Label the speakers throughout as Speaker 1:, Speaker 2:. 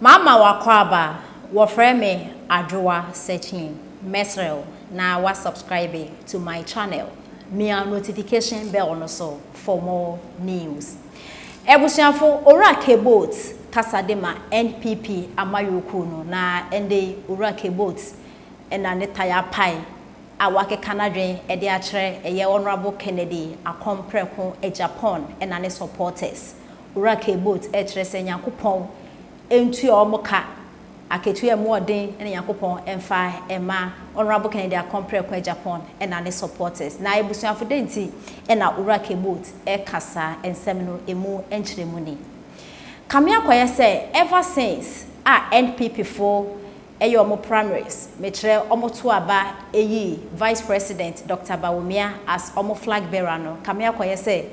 Speaker 1: Mama w'akwaaba, wɔfrɛ me Adwoa Sekyne, mɛsrɛ wo na wa subscribe to my channel, mia notification bell no so for more news. Abusuafo, Owura Keboat kasa de ma NPP amayɔkuo no, na ɛndɛ yi Owura Keboat na ne tae apae a wakeka n'adwen de akyerɛ ɛyɛ Honourable Kennedy Akɔmprɛko Agyapong na ne supporters. Owura Kboat rekyerɛ sɛ Nyankopɔn ntua wɔn ka, akatua a ɛmu ɔden na Nyankopɔn mfa mma Honourable Kennedy Akɔmprɛko Agyapong na ne supporters. Na abusuafo dɛn nti na Owura Kboat reka saa nsɛm no ɛmu nkyerɛmu ni? Kame akɔyɛ sɛ ever since a NPP fo yɛ wɔn primaries, mekyerɛ wɔn to aba yii Vice President Doctor Bawumia as wɔn flag bearer no, kame akɔyɛ sɛ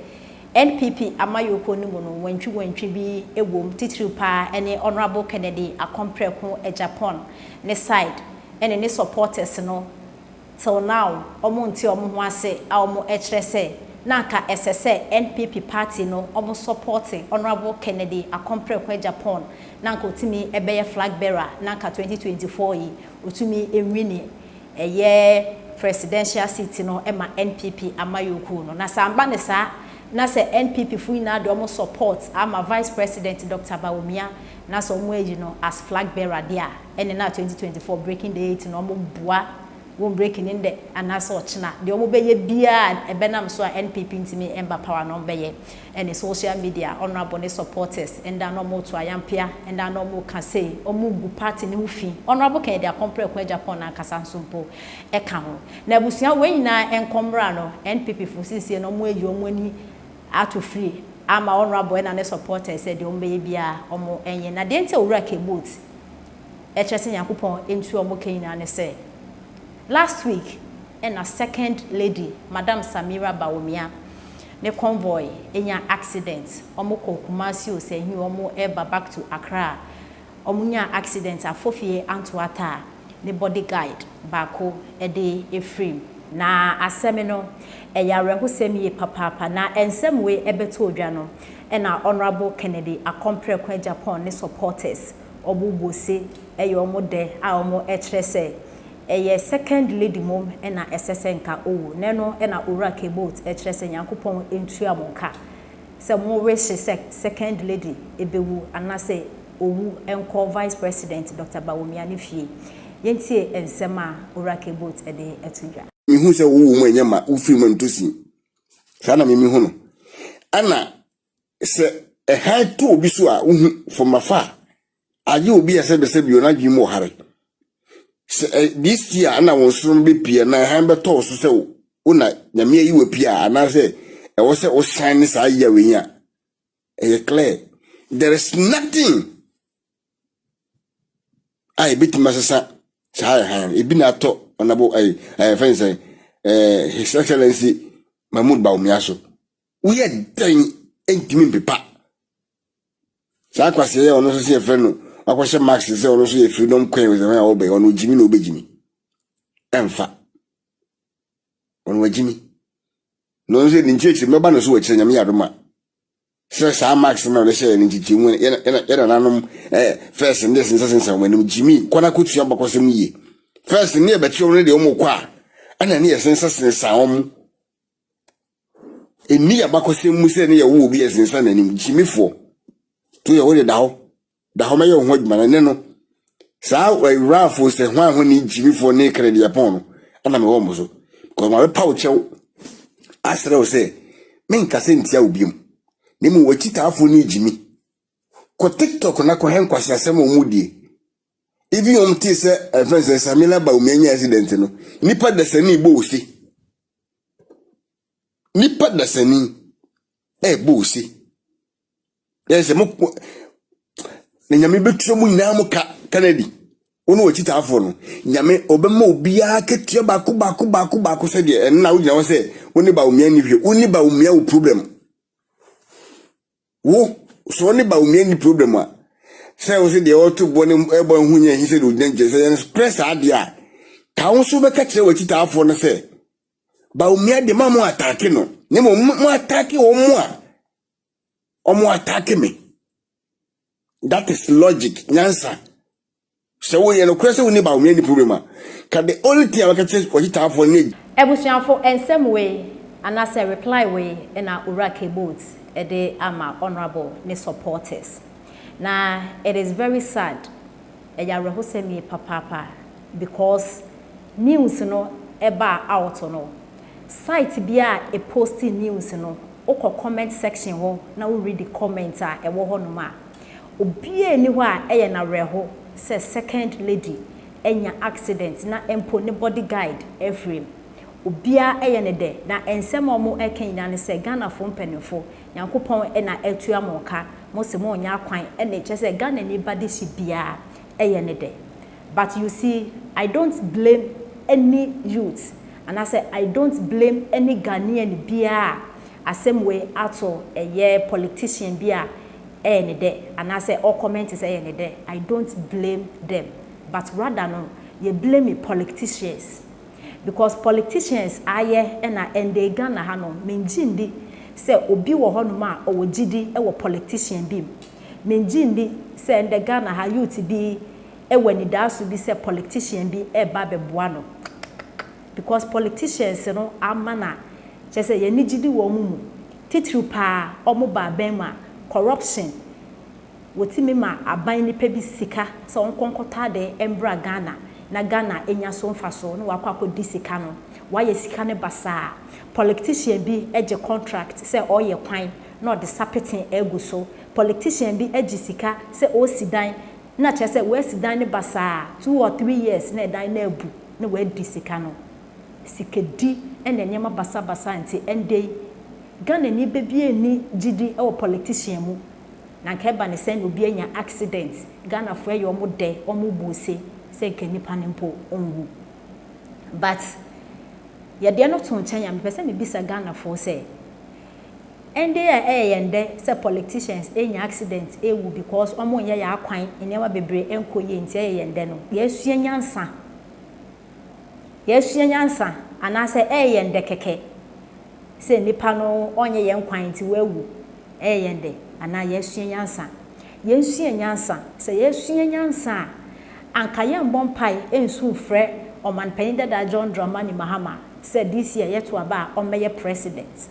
Speaker 1: NPP amayɔkuo no mu no wantwi wantwi bi wom, titiriw paa ne Honourable Kennedy Akompreko Agyapong ne side ne ne supporters no till now wɔn nte wɔn ho ase a wɔn kyerɛ sɛ na anka ɛsɛ sɛ NPP party no wɔn support Honourable Kennedy Akompreko Agyapong na anka ɔtumi bɛyɛ flag bearer na anka 2024 yi ɔtumi nwini ɛyɛ presidential seat no ma NPP amayɔkuo no. Na sɛ amba no saa na sɛ NPP foɔ nyinaa de wɔn support ama Vice President Doctor Bawumia na sɛ wɔn ayi no as flag bearer deɛ a ɛne na 2024 breaking the eight no wɔn boa wɔn breaking no ndɛ anaasɛ ɔkyena deɛ wɔn bɛyɛ biara a ɛbɛnam so a NPP ntumi mba power no wɔn bɛyɛ. Ɛne social media honourable ne supporters nda na ɔmo to ayampea nda na ɔmo ka sei ɔmo gu party no ho fi. Honourable Kennedy Akompreko Agyapong nankasa nso mpo ɛka ho. Na abusua wei nyinaa nkɔ mmra no NPP fo seisei no ɔmo ayi ɔmo ani ato firi ama honourable ɛna ne supporters sɛ deɛ ɔmo bɛyɛ biara ɔmo nyɛ. Na deɛ nti a Owura Keboat ɛkyerɛ sɛ Nyankopɔn ntua ɔmo ka nyinaa ne sɛ last week na second lady Madam Samira Bawumia ne convoy nya accident, ɔmo kɔ Kumasi o sɛ ɛhe o ɔmo reba back to Accra a ɔmo nyaa accident a Fofie Antoata ne body guide baako de firim. Na asɛm no ɛyɛ awerɛhosɛm yie papaapa na nsɛm wei ɛbɛtɔɔ dwa no na Honourable Kennedy Akompreko Agyapong ne supporters ɔmo bɔ se ɛyɛ ɔmo dɛ a ɔmo kyerɛ sɛ Ɛyɛ second lady mom na ɛsɛ sɛ nka owu na ɛno na Owura Keboat kyerɛ sɛ Nyankopɔn ntua mo ka sɛ mo weshe sɛ second lady bɛwu anasɛ owu nkɔ Vice President Doctor Bawumia ne fie. Yɛntie nsɛm a Owura Keboat de to dwa.
Speaker 2: Mehu sɛ wowɔ mu a ɛnyɛ ma wofiri mu a ntɔ sin. Saa na me mehu no. Ɛna sɛ ɛhan tɔ obi so a wohu from afar. Agye obi a sɛbɛsɛbi o n'adwene mu wɔ hare. Sɛ ɛ this year na wo nsoromma bɛpue anaa hann bɛtɔ wo so sɛ wo na Nyame ayi wo apue a anaasɛ ɛwɔ sɛ wo shine ne saa year wei a ɛyɛ clear. There is nothing a ebɛtumi asesa saa ɛhan no. Ebi na atɔ ɔnabo ɛyɛ ɛyɛ fɛn sɛ ɛɛ His Excellency Mahmoud Bawumia so. Woyɛ dɛn ntumi mpepa Saa kwasea yi a ɔno nso sɛ yɛfrɛ no wakɔhyɛ mask sɛ ɔno nso yɛ freedom queen sɛ hwan a ɔbɛn ɔno gyimi na ɔbɛgyimi ɛmfa ɔno wagyimi na ɔno nso ne nkyerɛkyerɛ mɛba no so wɔ kyerɛ nyame yɛ adom a sɛ saa mask na ɔde hyɛ ne nkyekye mu yɛ nananom ɛɛ fɛs ne sensɛ sensɛ wɔn anim gyimi kɔ na kɔtua bakɔsɛm yie fɛs ne yɛbɛkye wɔn ne deɛ wɔn kɔ a ɛna ne yɛ sensɛ sensɛ wɔn. Ɛnni abakɔsɛm mu sɛ ne yɛwo obi a ɛsensan n'anim. Gyimifoɔ. To yɛ wode da hɔ. Da hɔ mɛyɛ wo ho adwuma no. Ɛnɛ no, saa awurafo sɛ hwan ho ne gyimifoɔ ne kredeɛpɔn no ɛna mewɔ mo so. Because mabɛpa wo kyɛw asrɛ wo sɛ menkasa ntia wo biom. Na mmom w'akyitaafoɔ ne gyimi. Kɔ TikTok na kɔhwɛ nkwaseasɛm a wɔn die. Even wɔn tee sɛ ɛfɛn sɛ Samila Bawumia nya accident no, nipa dasani bɔ ose. Nipa dasani ɛrebɔ ose. Yɛ sɛ mo na nyame bɛtua mu nyinaa mo ka Kennedy wo ne w'akyitaafoɔ no nyame ɔbɛma obiara katua baako baako baako baako sɛdeɛ ɛno na wogyina hɔ sɛ wo ne Bawumia nni hwɛ wo ne Bawumia wo problem Wo, sɛ ɔne Bawumia nni problem a, sɛ wo sɛ deɛ ɔto boɔ ne ɛbɔ ho nyɛ ahi sɛ deɛ ɔgyina nkyɛn sɛ yɛn korɛ saa deɛ a, ka wo nso bɛka kyerɛ w'akyitaafoɔ no sɛ Bawumia de ma mo ataake no, na mmom mo ataake wɔn mo a wɔn ataake me. That is logic, nyansa. Sɛ woyɛ nokorɛ sɛ wonni Bawumia ni problem a, ka the only thing a wɔka kyerɛ wɔkyitaafoɔ ne.
Speaker 1: Abusuafo, nsɛm wei anaasɛ reply wei na Owura K-Boat de ama Honourable ne supporters. Na it is very sad, ɛyɛ awerɛhosɛm yie papaapa because news no baa out no, site biara a ɛposti news no, wokɔ comment section hɔ na wo read comment a ɛwɔ hɔnom a, obiara nni hɔ a ɛyɛ no awerɛho sɛ second lady anya accident na mpo ne body guide afiri mu. Obiara yɛ no dɛ, na nsɛm a wɔreka nyinaa ne sɛ Ghanafoɔ mpanimfoɔ, Nyankopɔn na atua mo ka, mo se mo nyɛ akwan ne kyerɛ sɛ Ghanani ba de hye biara yɛ no dɛ. But you see, I don't blame any youth anaasɛ I don't blame any Ghanaian biara a asɛm wei ato ɛyɛ politician bi a ɛyɛ ne dɛ anaasɛ ɔcomment sɛ ɛyɛ ne dɛ, I don't blame them but rather no yɛ blame politicians because politicians ayɛ na ɛndɛ Ghana ha no mengye ndi sɛ obi wɔ hɔnom a ɔwɔ gyidi wɔ politician bi mu. Mengye ndi sɛ ɛndɛ Ghana ha youth bi wɔ anidaaso bi sɛ politician bi reba abɛboa no because politicians no ama na kyerɛ sɛ yɛn ani gyidi wɔ wɔn mu titiriw paa wɔn ba aban mu a corruption wɔtumi ma aban nipa bi sika sɛ ɔnkɔ nkɔtɔ ade mbra Ghana na Ghana nya so mfaso na wakɔ akɔdi sika no wayɛ sika no basaa. Politician bi gye contract sɛ ɔreyɛ kwan na ɔde sapeten agu so. Politician bi gye sika sɛ ɔresi dan na kyerɛ sɛ wasi dan no basaa, 2 or 3 years na ɛdan no abu na wadi sika no. Sikadi na nneɛma basabasa nti ɛndɛ yi Ghana ni bɛ bi ani gyidi wɔ politician mu na nka ɛba ne sɛ na obi anya accident, Ghanafoɔ ɛyɛ ɔmo dɛ, ɔmo bu ose sɛ nka nipa no mpo ɔnwu. But yɛdeɛ no to nkyɛn a, mepɛ sɛ mebisa Ghanafoɔ sɛ ɛnde a ɛyɛ yɛn dɛ sɛ politicians anya accident ewu because ɔmo nyɛ yɛ akwan, nneɛma bebree nkɔ yie nti ɛyɛ yɛn dɛ no, yɛasua nyansa, yɛasua nyansa anaasɛ ɛyɛ yɛn dɛ kɛkɛ sɛ nipa no ɔnyɛ yɛn kwan nti wawu, ɛyɛ yɛn dɛ anaa yɛasua nyansa? Yɛnsua nyansa. Sɛ yɛasua nyansa a, anka yɛmbɔ mpae nsu mfrɛ ɔmanpanyin dada John Dramani Mahama sɛ this year yɛto aba a ɔmmɛyɛ president.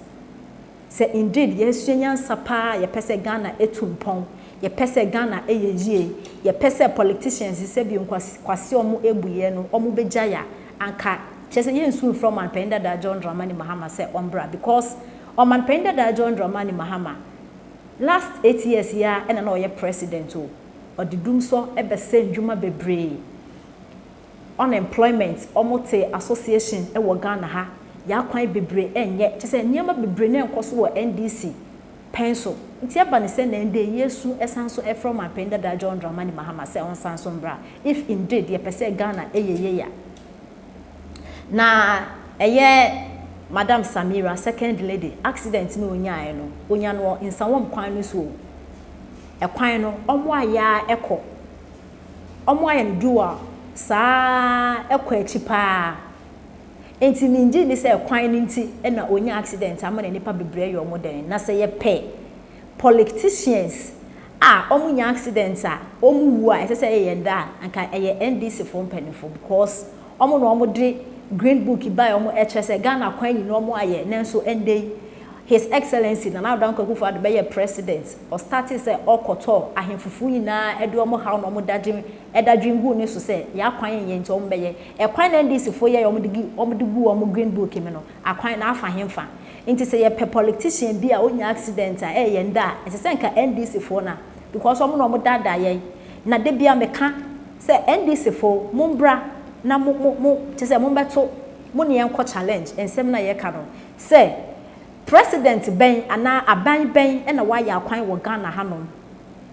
Speaker 1: Sɛ indeed yɛasua nyansa paa, yɛpɛ sɛ Ghana etu mpɔn, yɛpɛ sɛ Ghana ɛyɛ yie, yɛpɛ sɛ politicians sɛ bi nkwasi ɔmo ebu yɛ no ɔmo bɛgya yɛ a, anka kyerɛ sɛ yɛnsu mfrɛ ɔmanpanyin dada John Dramani Mahama sɛ ɔmbra because ɔmanpanyin dada John Dramani Mahama last 8 years yi a ɛna na ɔyɛ president o, ɔde dumsɔ ɛbɛsɛ ndwuma bebree, unemployment, ɔmo te association ɛwɔ Ghana ha, yɛakwan bebree ɛnyɛ, kyerɛ sɛ nneɛma bebree na ɛnkɔ so wɔ NDC pɛn so. Nti ɛba ne sɛ na ɛnde yesu ɛsan so ɛfrɛ ɔmanpanyin dada John Dramani Mahama sɛ ɔnsan so mbra, if indeed yɛpɛ sɛ Ghana ɛyɛ yie a. Na ɛyɛ Madam Samira, second lady, accident no onyaeɛ no, onya no Nsawam kwan no so o. Ɛkwan no ɔmo ayɛ a ɛkɔ, ɔmo ayɛ no dual saa ɛkɔ akyi paa nti mingye ni sɛ kwan no nti ɛna onya accident ama na nipa bebree yɛ ɔmo dɛn. Na sɛ yɛpɛ politicians a ɔmo nya accident a ɔmo wu a ɛsɛ sɛ ɛyɛ yɛn da a, anka ɛyɛ NDC foɔ mpanimfoɔ because ɔmo na ɔmo de green book ba a ɔmo ɛkyerɛ sɛ Ghana kwan nyinaa ɔmo ayɛ. Nanso ɛndɛ yi His Excellency Nana Addo Dankwa Akufo-Addo bɛyɛ president, ɔstarte sɛ ɔkɔtɔ ahemfofo nyinaa ɛde ɔmo haw na ɔmo dadwen ɛdadwen gu ne so sɛ yɛakwan yɛn nti ɔmo bɛyɛ ɛkwan na NDC foɔ yɛ ɔmo de gi ɔmo de gu ɔmo green book mu no akwan na afa hemfa. Nti sɛ yɛpɛ politician bi a onya accident a ɛyɛ yɛn da a, ɛsɛ sɛ nka NDC foɔ na because ɔmo na ɔmo daadaa yɛn. Na de bia meka sɛ NDC foɔ mo mbra na mo mo mo kyerɛ sɛ mo mbɛto mo ne yɛn kɔ challenge nsɛm na yɛka no sɛ president bɛn anaa aban bɛn ɛna wayɛ akwan wɔ Ghana hanom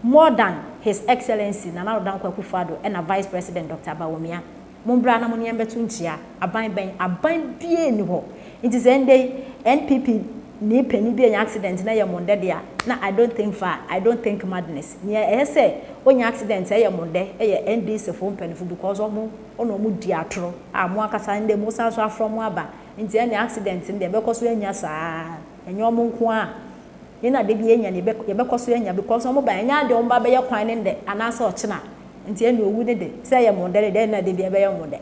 Speaker 1: more than His Excellency Nana Addo Dankwa Akufo-Addo ɛna Vice President Dr. Bawumia. Mombra na mo ne yɛn bɛto nkyia. Aban bɛn? Aban bie ni hɔ. Nti sɛ ndɛ NPP ni panyin bi anya accident na yɛ mo ndɛ deɛ, na I don't think far, I don't think madness. Nea ɛyɛ sɛ onya accident ɛyɛ mo ndɛ ɛyɛ NDC fo mpanyinfo because ɔmo ɔna ɔmo di atoro a mo ankasa ndɛ mo san so afrɔ mo aba. Nti ɛne accident no deɛ ɛbɛkɔ so anya saa, ɛnyɛ ɔmo nko a. Yɛn na da bi yɛnya no yɛbɛkɔ so anya because wɔn ba ɛnyɛ adeɛ wɔn ba bɛyɛ kwan ne ndɛ anaasɛ ɔkyena nti ɛne owu ne de sɛ ɛyɛ mo dɛ ne dɛ na da bi ɛbɛyɛ mo dɛ.